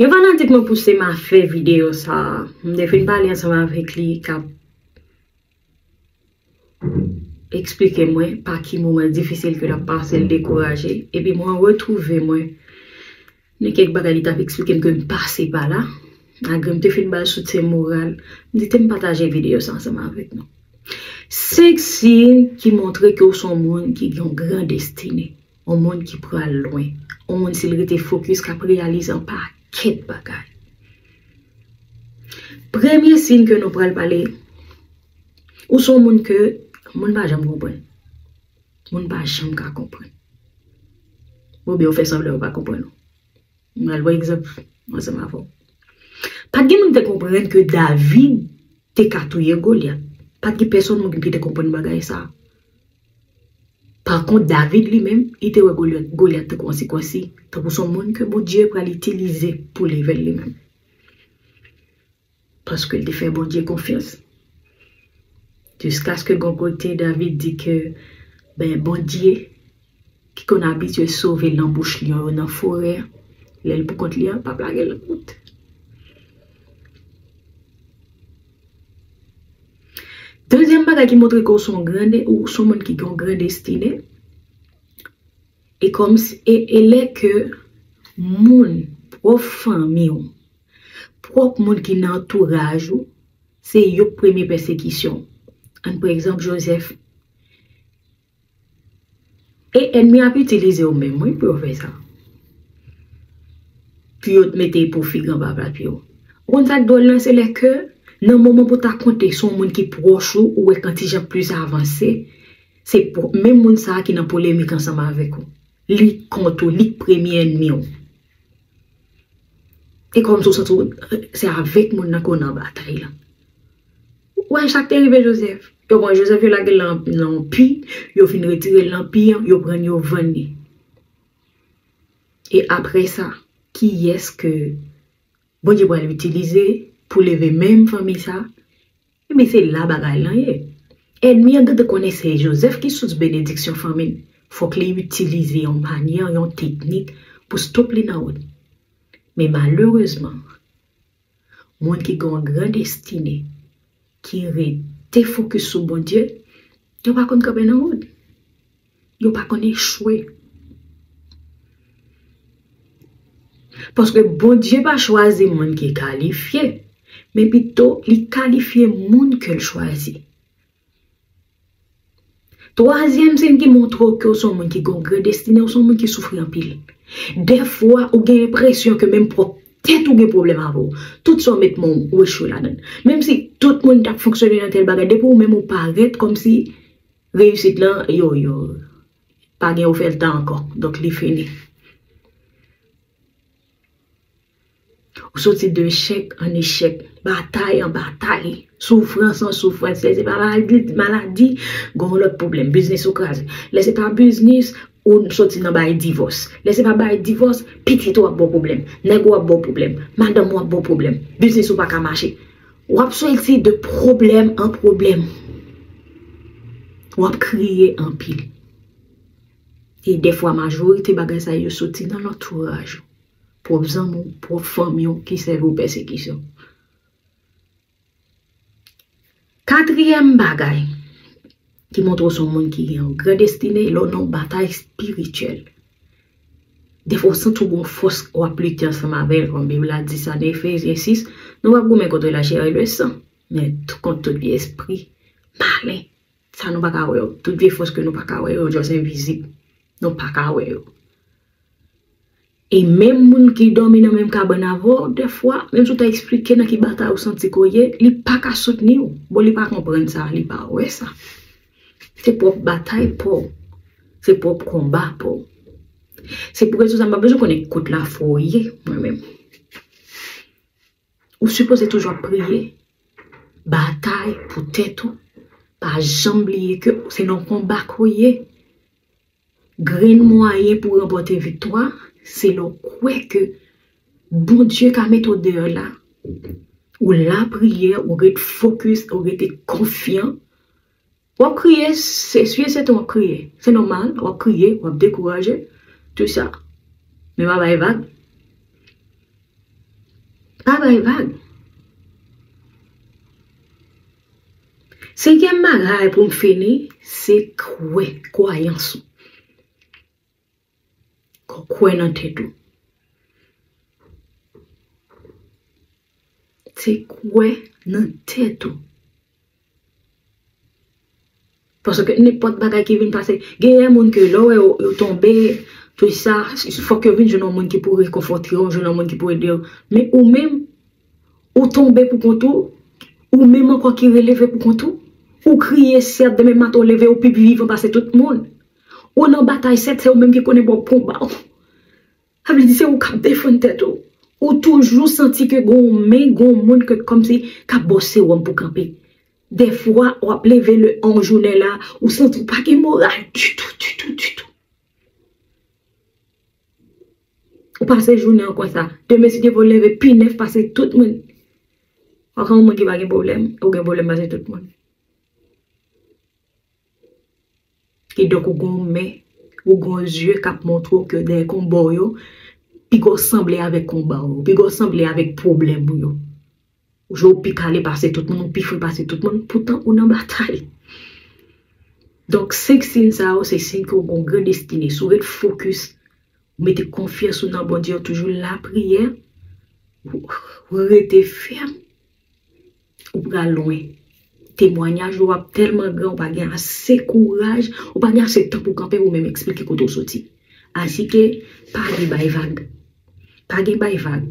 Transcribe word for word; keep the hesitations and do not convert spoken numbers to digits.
Yon fanatik mwen pouse m a fè videyo sa a. M te fin pale ansanm avèk li, k ap eksplike mwen pa ki moman difisil ke l ap pase, l dekouraje. Epi mwen retwouve mwen nan kèk bagay li t ap eksplike m ke m pase pa la. Malgre m te fin ba l soutyen moral, m di te m pataje videyo sa ansanm avèk nou. Senk siy ki montre ke w se yon moun ki gen yon gran destine. Yon moun ki pral lwen. Yon moun, si l rete fokis, k ap reyalize yon pakèt bagay. Premye siy ke nou pral pale, ou se yon moun ke moun pa janm konprann. Moun pa janm ka konprann. Oubyen yo fè sanblan yo pa konprann ou. M al pran egzanp ansanm avè w. Pa t gen moun ki te konprann ke David te ka touye Golyat. Pa t gen pèsonn moun ki te konprann bagay sa a. Pa kont, David li menm, li te wè Golyat, Golyat tankou yon sikòsi, tankou se yon moun ke Bondye pral itilize pou leve l li menm. Paske l te fè Bondye konfyans. Jiskaske gon kote David di ke, ben, Bondye ki konn abitye sove l nan bouch lyon yo nan forè, lè l pou kont li an, p ap lage l nan wout. Dezyèm bagay ki montre ke w se yon gran de-, ou se yon moun ki gen yon gran destine, e kòm si, e, e lè ke moun, pwòp fanmi w, pwòp moun ki nan antouraj ou, se yo k premye pèsekisyon. Ann pran egzanp Jozèf. E ènmi ap itilize yo menm, wi, pou yo fè sa. Pou yo mete pou figi anba pla pye w. Ou konn sa k dwòl lan, se lè ke nan moman pou ta konte se yon moun ki pwòch ou, ou wè k yon ti jan plis avanse, se pou, menm moun sa a ki nan polemik ansanm avèk ou. Li k kont ou, li k premye ènmi w. E kòmsi w santi w, se avèk moun nan ke w nan batay lan. Ou wè sa k te rive Jozèf. Yo pran Jozèf, yo lage l nan, nan yon pi, yo vin retire l nan pi an, yo pran l, yo vann li. E apre sa, kiyès ke Bondye pral itilize pou leve menm fanmi sa? Ebyen, se la bagay lan ye. Ènmi an gentan konnen se Jozèf ki sous benediksyon fanmi l. Fòk li itilize yon manyè, yon teknik pou stop li nan wout. Men malerezman, moun ki gen yon gran destine, ki rete fokis sou Bondye, yo pa konn kanpe nan wout. Yo pa konn echwe. Paske Bondye pa chwazi moun ki kalifye, men pito li kalifye moun ke l chwazi. Twazyèm siy ki montre w ke w se yon moun ki gen yon gran destine, w se yon moun ki soufri anpil. Dèfwa, ou gen enpresyon ke menm pwòp tèt ou gen pwoblèm avè w. Tout sa w met men w, ou echwe ladan l. Menm si tout moun t ap fonksyone nan tèl bagay, depi ou menm ou parèt kòmsi reyisit lan, yo, yo, pa gen ofèl tan ankò. Donk, li fini. Ou soti de echèk an echèk, batay an batay, soufrans an soufrans. Lè se pa maladi, maladi, gen yon lòt pwoblèm, biznis ou kraze. Lè se pa biznis, ou soti nan bay divòs. Lè se pa bay divòs, pitit ou ap ba w pwoblèm, nèg ou ap ba w pwoblèm, madanm ou ap ba w pwoblèm, biznis ou pa ka mache. W ap soti de pwoblèm an pwoblèm. W ap kriye anpil. E dèfwa, majorite bagay sa yo soti nan lantouraj ou. Pwòp zanmi w, pwòp fanmi w ki sèvi w pèsekisyon. Katriyèm bagay ki montre w se yon moun ki gen yon gran destine, lè w nan yon batay espirityèl. Dèfwa, w santi w gen yon fòs w ap lite ansanm avè l, kòm Bib la di sa nan Efezyen sis, nou p ap goumen kont lachè e lesan, men kont tout vye espri malen. Sa nou pa ka wè yo. Tout vye fòs ke nou pa ka wè yo, just envizib. Nou pa ka wè yo. E menm moun ki dòmi nan menm kabann avè w, dèfwa, menm si w ta eksplike nan ki batay ou santi ke w ye, li pa ka soutni w. Bon, li pa konprann sa, li pa wè sa. Se pwòp batay pa w. Se pwòp konba pa w. Se pou rezon sa, m pa bezwen konnen kot lafwa w ye, mwen menm. Ou sipoze toujou ap priye, batay pou tèt ou. Pa janm bliye ke se nan konba ke w ye. Grenn mwayen pou w ranpòte viktwa, se lè w kwè ke Bondye ka mete w deyò la. Ou lapriyè, ou ret fokis, ou rete konfyan. W ap kriye, se si e sèten w ap kriye. Se nòmal, w ap kriye, w ap dekouraje, tout sa. Men pa bay vag. Pa bay vag. Senkyèm bagay pou m fini, se kwè, kwayans ou. Kwè nan tèt ou. Se kwè nan tèt ou. Paske nenpòt bagay ki vin pase, genyen moun ke lè w wè yo, yo tonbe, tout sa, fòk yo vin jwenn yon moun ki pou rekonfòte yo, jwenn yon moun ki pou ede yo. Men ou menm, ou tonbe pou kont ou, ou menm ankò ki releve pou kont ou, ou kriye, sèt, demen maten w leve, ou pi vivan pase tout moun. Ou nan batay, sèt, se ou menm ki konnen bò konba w. Sa vle di se ou k ap defann tèt ou. Ou toujou santi ke gon men, gon moun ke kòmsi k ap ba w sewòm pou kanpe. Dèfwa, w ap leve le yon jounen la, ou santi w pa gen moral ditou, ditou, ditou. Ou pase jounen an konsa. Demen, si Dye vle, w leve pi nèf pase tout moun. Ou gen yon moun ki pa gen pwoblèm, ou gen pwoblèm pase tout moun. Kidonk, ou gen yon men, ou gen yon zye k ap montre w ke dèyè konba w yo, piga w sanble avèk konba w yo, piga w sanble avèk pwoblèm ou yo. Ou jwe w pi kale pase tout moun, ou pi fre pase tout moun, poutan ou nan batay. Donk, senk siy sa yo, se siy ke w gen yon gran destine. Si w ret fokis, ou mete konfyans ou nan Bondye, ou toujou lapriyè, ou, ou rete fèm, ou pral lwen. Temwanyaj ou ap tèlman gran, ou pa gen ase kouraj, ou pa gen ase tan pou kanpe pou menm eksplike kote w soti. Asike, pa gen bay vag. Pa gen bay vag.